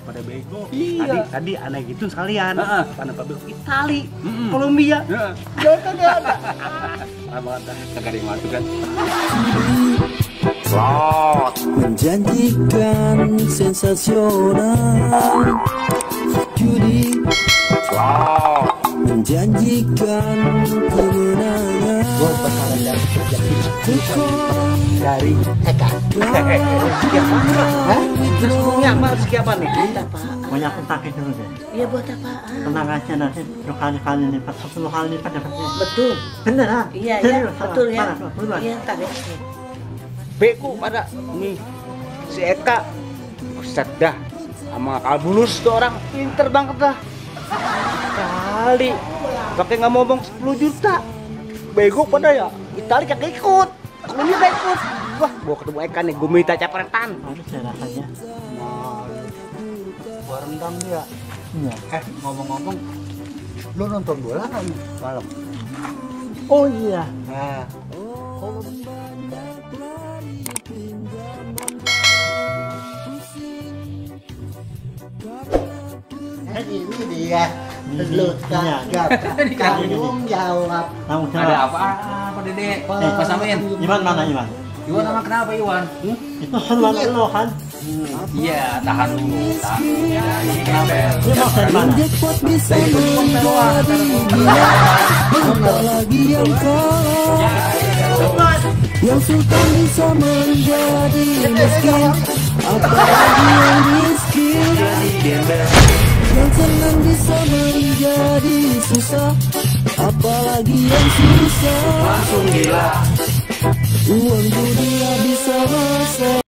pada bego. Iya. Tadi aneh gitu sekalian. Karena Pak Bego Itali, Mm-mm. Kolombia. Jangan kagak ada. Parah banget dah. Kagak ada yang masuk kan. Menjanjikan sensasional, judi menjanjikan kemenangan. Buat perkara dari dari Eka. Siapa? Hah? Terus punya apa? Siapa nih? Banyak aku pakai dulu deh. Iya buat apaan? Tenang aja nanti 10 kali lipat, 10 kali lipat dapatnya. Betul. Bener ah? Iya, Serius, iya, betul ya. Mana, buruan. Iya, tak ya. Bego pada nih si Eka. Buset dah. Sama Kalbulus tuh orang pinter banget dah. Kali pakai nggak ngomong 10 juta. Bego pada ya. Itali kagak ikut. Kolombia gak ikut. Wah, gua ketemu Eka nih, gua minta capretan. Harus ya rasanya. gua rendam dia. Iya. Ngomong-ngomong, lu nonton bola nggak nih malam? Oh iya. Nah, ini dia. Lu kagak tanggung jawab. Tanggung Ada jawab. apa Dede? Mas Amin. Iwan mana Iwan? Iwan emang kenapa Iwan? Itu seluar lo kan? Iya, tahan dulu. Tahan dulu. Ya, Dia mau dari mana? Jackpot bisa menjadi gila, bentar lagi yang kalah, yang sultan bisa menjadi miskin, apalagi yang miskin, yang senang bisa menjadi susah, apalagi yang susah. Uang dunia bisa rasa